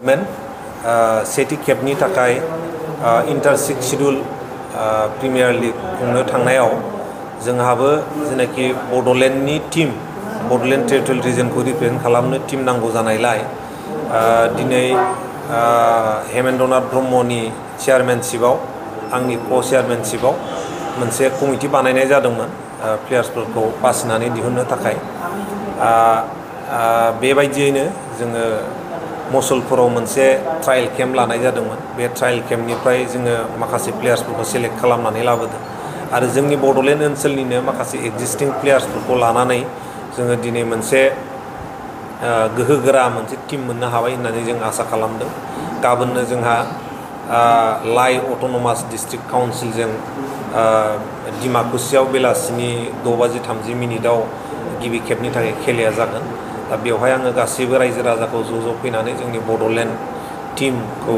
सेथि खेबनि थाखाय इंटर 6 शेड्यूल प्रिमियर लीग खुंनो थांनायाव जोंहाबो जेनाखि बड'लेण्डनि टीम बड'लेण्ड टेरिटरियेल रिजनखौ रिप्रेजेन्ट खालामनो टीम नांगौ जानायलाय दिनै हेमेन्द्रनाथ ब्रह्मनि चेयारमेनशिपआव आंनि को-चेयारमेनशिपआव मोनसे कमिटि बानायनाय जादोंमोन प्लेयार्सफोरखौ बासिनानै दिहुननो थाखाय बेबायदियैनो जोङो मसलपुराव मोनसे ट्रायल केम्प लानाय जादोंमोन। बे ट्रायल केम्पनिफ्राय जोङो माखासे प्लेयार्सफोरखौ सेलेक्ट खालामनानै लाबोदों आरो जोंनि बड'लेण्ड ओनसोलनिनो माखासे एक्जिस्टिं प्लेयार्सफोरखौ लानानै जोङो दिनै मोनसे गोहोगोरा मोनसे टीम मोननो हाबाय होननानै जों आसा खालामदों। गाबोननो जोंहा लाइ अट'नमास डिस्ट्रिक्ट काउन्सिलजों डिमाकुसियाव बेलासिनि 6:30 गिबि खेबनि थाखाय खेलाया जागोन। दा बेवहाय आङो गासैबो रायजो राजाखौ ज' फैनानै जोंनि बड'लेण्ड टीमखौ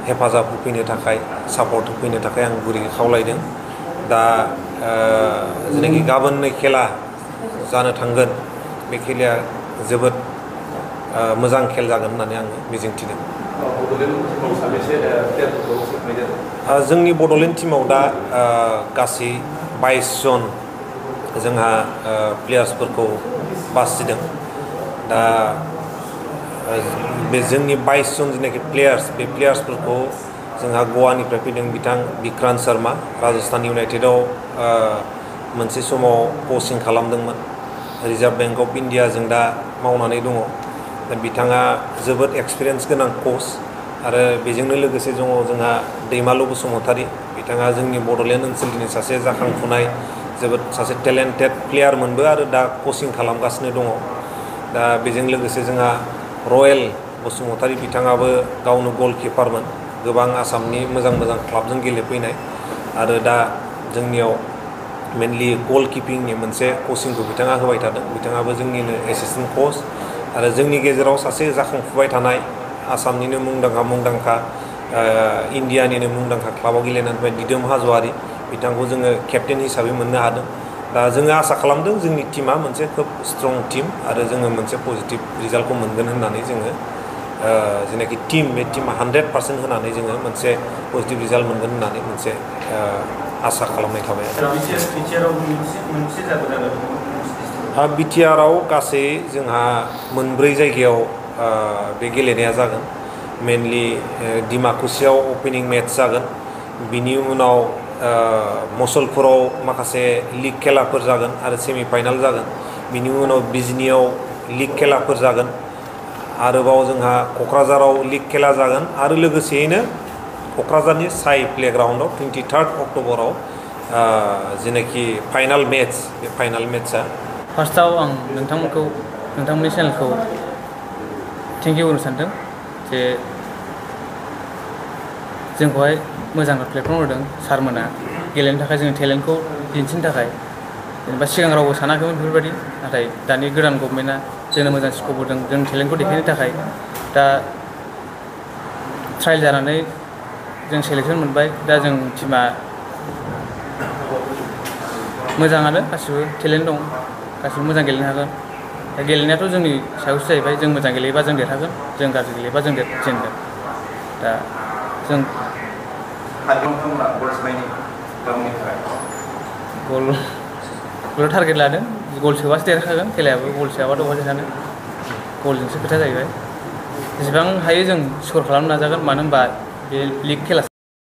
हेफाजाब होफैनो थाखाय सापर्ट होफैनो थाखाय आं गुरैयै खावलायदों। दा जेनाखि गाबोननो खेला जानो थांगोन बे खेलाया जोबोद मोजां खेल जागोन होननानै आङो मिजिंथिदों। जोंनि बड'लेण्ड टीमाव दा गासै 22 जन जोंहा प्लेयार्सफोरखौ बासिदों। दा बे जोंनि 22 जन जेनाखि प्लेयार्स बे प्लेयार्सफोरखौ जोंहा गवानिफ्राय फैदों बिथां बिक्रान्त शर्मा राजस्थान इउनाइटेडआव मोनसे समाव कचिं खालामदोंमोन। रिजार्भ बैंक अफ इन्डियाजों दा मावनानै दङ। दा बिथाङा जोबोद एक्सपिरियेन्स गोनां कच आरो बेजोंनो लोगोसे दङ जोंहा दैमालु बसुमतारी बिथाङा जोंनि बड'लेण्ड ओनसोलनि सासे जाखांफुनाय जोबोद सासे टेलेन्टेड प्लेयारमोनबो आरो दा कचिं खालामगासिनो दङ। दा बेजों लोगोसे जोंहा रयेल बसुमतारी बिथाङाबो गावनो गलकिपारमोन गोबां आसामनि मोजां क्लाबजों गेलेफैनाय आरो दा जोंनियाव मेनलि गलकिपिंनि मोनसे कचिंखौ बिथाङा होबाय थादों। बिथाङाबो जोंनिनो एसिस्टेन्ट कच आरो जोंनि गेजेराव सासे जाखांफुबाय थानाय आसामनिनो मुंदांखा इन्डियानिनो मुंदांखा क्लाबाव गेलेनानै दिदोम हाज'वारि बिथांखौ जोङो केप्टेन हिसाबै मोननो हादों। दा जोङो आसा खालामदों जोंनि टीमा मोनसे खोब स्ट्रं टीम आरो जोङो मोनसे पजिटिभ रिजाल्टखौ मोनगोन होननानै जोङो जेनाखि टीम बे टीमा 100% होनानै जोङो मोनसे पजिटिभ रिजाल्ट मोनगोन होननानै मोनसे आसा खालामनाय थाबाय। बिटिआरआव गासै जोंहा 4 जायगायाव बे गेलेनाया जागोन। मेनलि डिमाकुसियाव अपेनिं मेट्च जागोन। बिनि उनाव मसलपुराव माखासे लिग खेलाफोर जागोन आरो सेमि फाइनाल जागोन। बिनि उनाव बिजनीआव लिग खेलाफोर जागोन। आरोबाव जोंहा क'क्राझाराव लिग खेला जागोन आरो लोगोसेयैनो क'क्राझारनि साइ प्लेग्राउन्डआव 23 अक्ट'बराव जेनाखि फाइनाल मेट्च बे फाइनाल मेट्चआ। फार्स्टआव आं नोंथांमोननि चेनेलखौ थेंक इउ होनो सानदों जे जोंखौहाय मोजां प्लेटफर्म होदों सारमोना गेलेनो थाखाय जोंनि टेलेन्टखौ दिन्थिनो थाखाय। जेनेबा सिगां रावबो सानाखैमोन बेफोरबायदि नाथाय दानि गोदान गभर्नमेन्टआ जोंनो मोजां स्कप होदों जोंनि टेलेन्टखौ देखायनो थाखाय। दा ट्रायल जानानै जों सेलेक्सन मोनबाय। दा जों टीमा मोजाङानो गासिबो टेलेन्ट दं गासिबो मोजां गेलेनो हागोन। दा गेलेनायाथ' जोंनि सायावसो जाहैबाय जों मोजां गेलेयोबा जों देरहागोन जों गाज्रि गेलेयोबा जों जेनगोन। दा जों गल टारगेट लादों गल सोबासो देरहाखागोन खेलायाबो गल सोआबाथ' बहा देरहानो गलजोंसो खोथा जाहैबाय। जेसेबां हायो जों स्कर खालामनो नाजागोन मानो होनबा बे लिग खेला